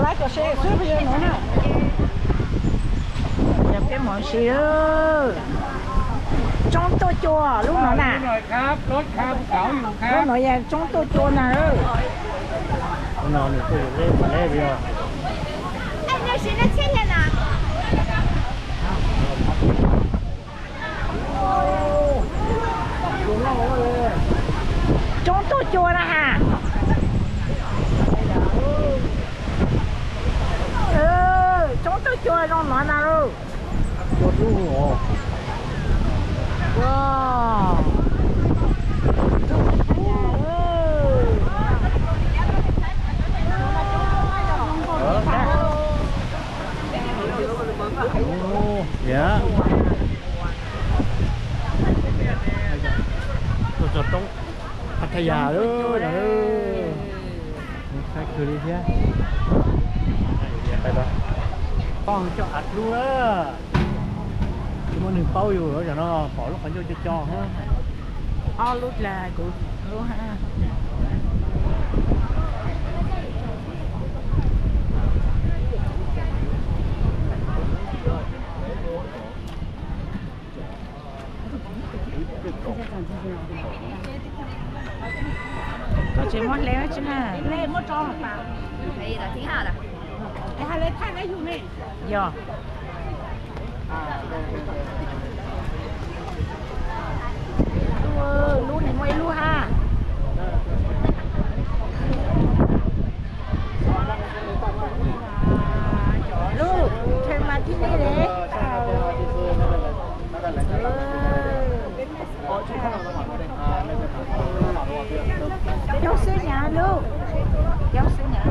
Laib kom seb xwb peb yuav nuav na. Yog peb mus si, tsoob tuaj cua lub no na. Lub no yog tsoob tuaj cua na. Tsoob tuaj cua na ha. Tsoob tuaj cua zoo no na lauj. Tuaj txog roob Phathaya lawm. Saib kawg li thiab. Poj coj av dlub na. Tsis muaj neeg paub yus, tam no pom lub qhov ncauj co co. Ob lub dlaag kuv lub hab. Koj tsis muab hle tsi na. Yog. Lub, lub no muaj ib lub hab. Lub, thaij mas tib neeg li. Coob xwb nyab lub, coob xwb nyab.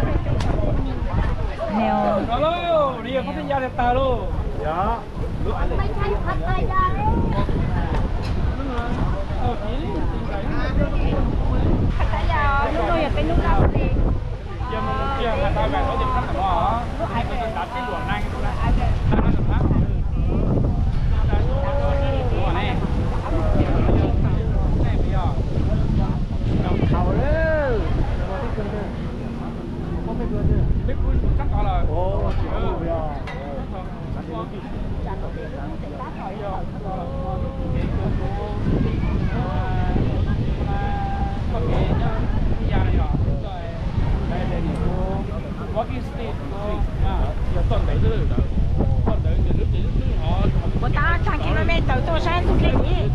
Ua tab tag kilometer tuaj sab ntug dlej tiv.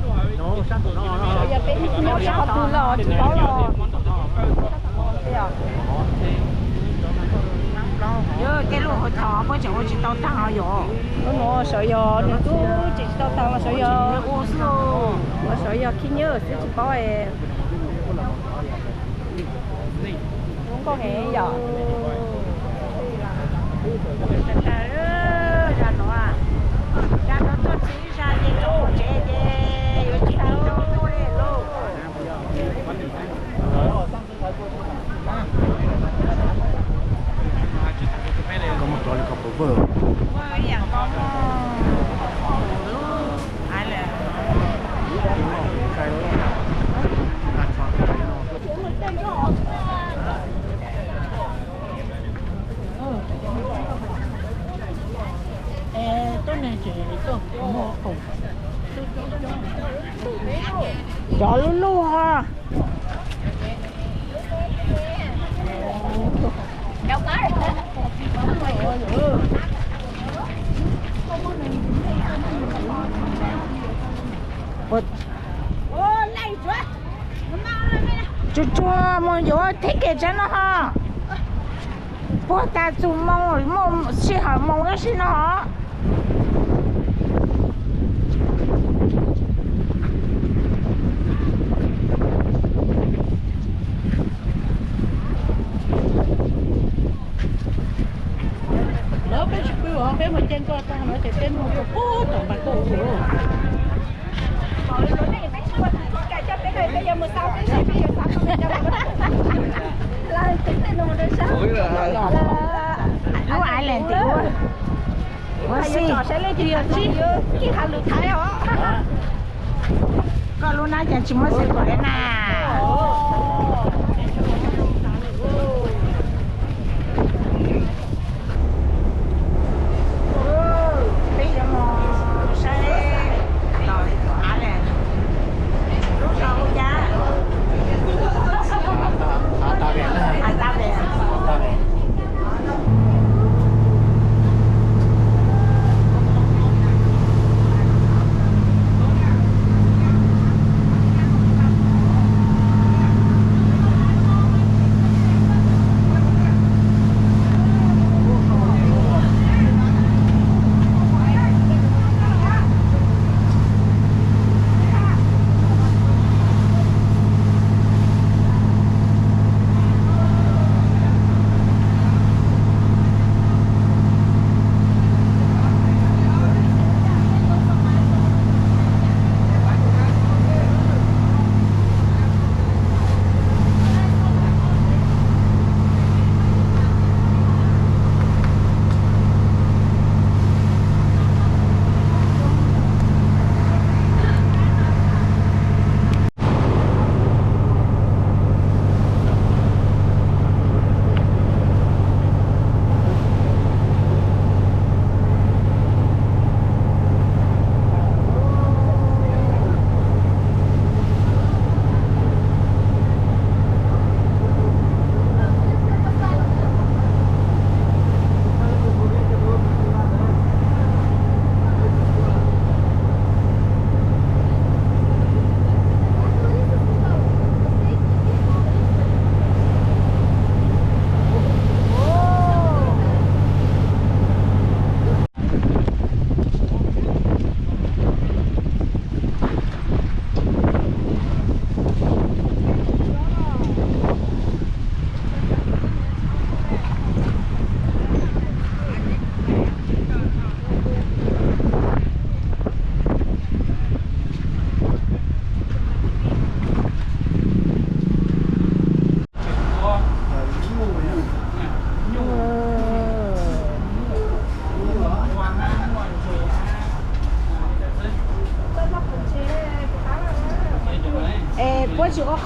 Yog peb nyob sab qhov twg los tsis paub los. Yog tej lub hauv thom puab tseem ua tsis tau taag os yom. Ub, no sawv yog nws tub tseem tsis tau taag los sawv yog ua xwb, los sawv yog khib nyiab xwb tsis paub. Zoo nkauj heev yom. Zag nuav, zag nuav tuaj txug ib zag ces txog tsev ces yuav tsis tau tuaj li lauj. Koj muab tso li koj puas vwj? Cov lub lub ho. Tsuag tsuag mus yuav thib kev tsav no ho. Puag tas txug moo, muaj sij hawm moo ib sim no ho. Lawv peb tsis pw os, peb mus caij nkoj tag no ces peb mus puag tom Npas Kauj Ua. Lub island tim ua, ua si. Koj lub nab cas tsis muab xav kom li na.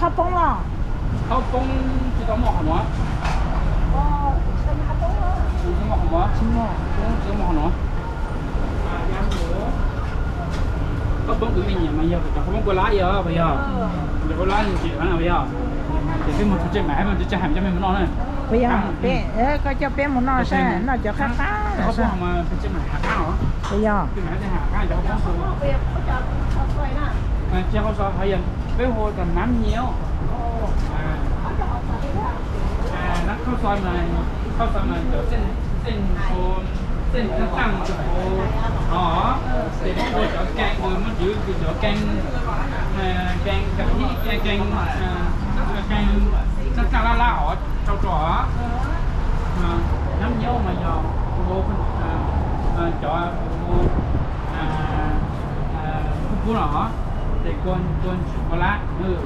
Qhob poob los? Qhob poob tsis tau muaj qhov no. Tsis tau muaj qhov no. Tsis tau muaj qhov no. Qhob poob kuv me nyuam mas yog cov qhob poob kua lab yog puas yog? Cov kua lab tsis yog puas yog? Ces peb mus txog tsev mas peb tsis hais coj mej mus noj na. Puas yog? Peb, koj coj peb mus noj saib, noj cov qab qab. Qhob poob mas tsev mas qab qab os. Puas yog? Tsev mas qab qab cov qhob poob. Tsis qhob so, peb hu tas nab nyiab. Nab qhob so mas, qhob so mas cov xeej, xeej, xeej nab txaj no, ces peb ua cov kees, muaj cov kees, kees, kees nab txaj lab lab hov rau rau. Nab nyiab mas yog cov kub kub no, ces kua ntsis kua lab. Tsis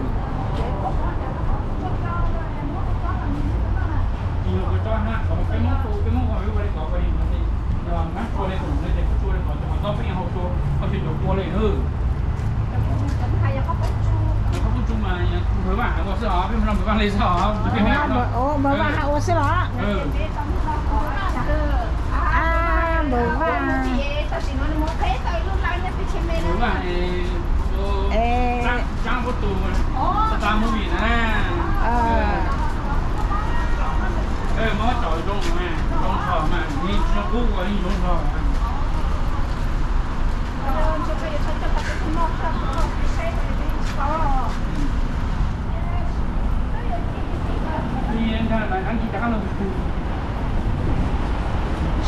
yog kua tsob na, qhov peb Hmoob tu, peb Hmoob ua li kov, ua li no, yog nab tsua li no ces peb tsua li no, cov qhov txob peb hau tsua, koj tsis cov kua li. Qhob poob tsu mas npawg Vaj hais ua xwb os, peb mus noj npawg Vaj li xwb os. Npawg Vaj hais ua xwb los? Npawg Vaj, npawg Vaj, movie na. Muab tso zoo, zoo tso mas, yeej tsis qub ua yeej zoo tso.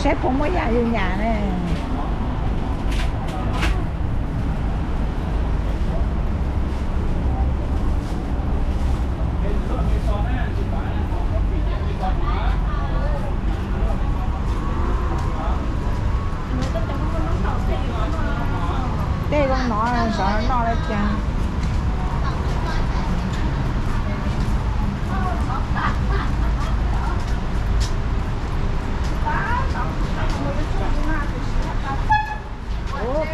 Saib puas muaj yam yus nyam ne. Tej zoo no xyov noj li cas. Ub,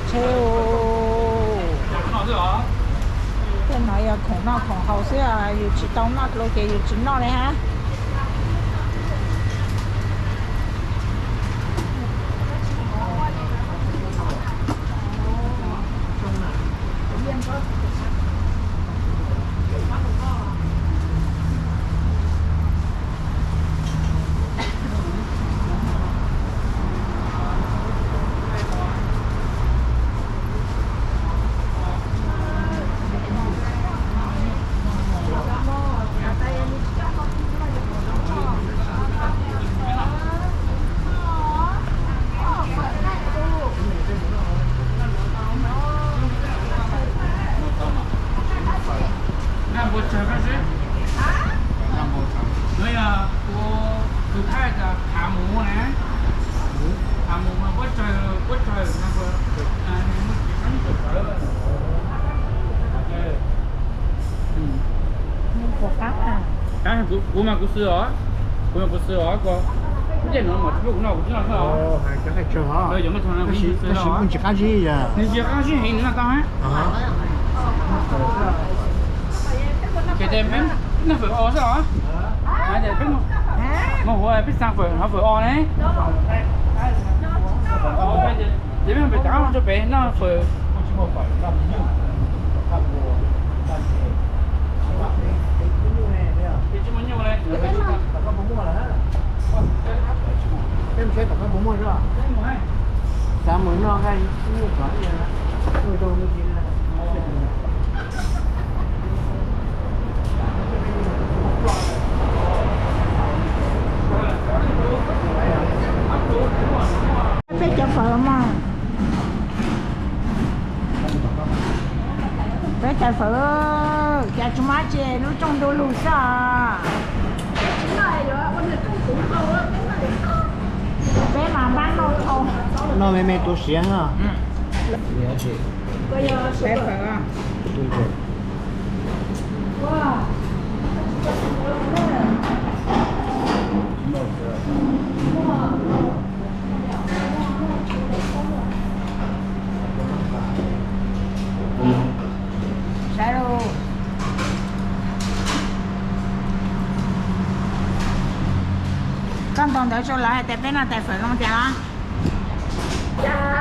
tshe, tej no yog khoom noj khoom haus xwb, yus tsis tau noj dlua ces yus tsis noj li hab. Tus thaij tas Khav Mus na, Khav Mus mas Huab Tsawg, Huab Tsawg no, kuv mas kuv xwb os, kuv mas kuv xwb os, kuv ncej no mas tsis pub kuv noj, kuv tsis noj xwb os. Tab sis kuj tsis qab zib, nws tsis qab zib heev nws noj tau. Ces peb noj fawm os xwb os. Peb mus huv peb xaa fawm hov fawm os ne. Ces peb pem rov qab mus rau pem noj fawm. Tsis muaj nyuj li. Xav mus noj nyuj kom ib nyuj zoo. Peb cov fawm mas, peb cov fawm cas tsis muaj dab tsi, lub rooj ntu lug xwb os. Peb mas npab noj dhau. Noj me me tu siav na. Peb fawm. Koj ntaus ntawv rau lawv hais tias peb noj tais fawm zoo cas los?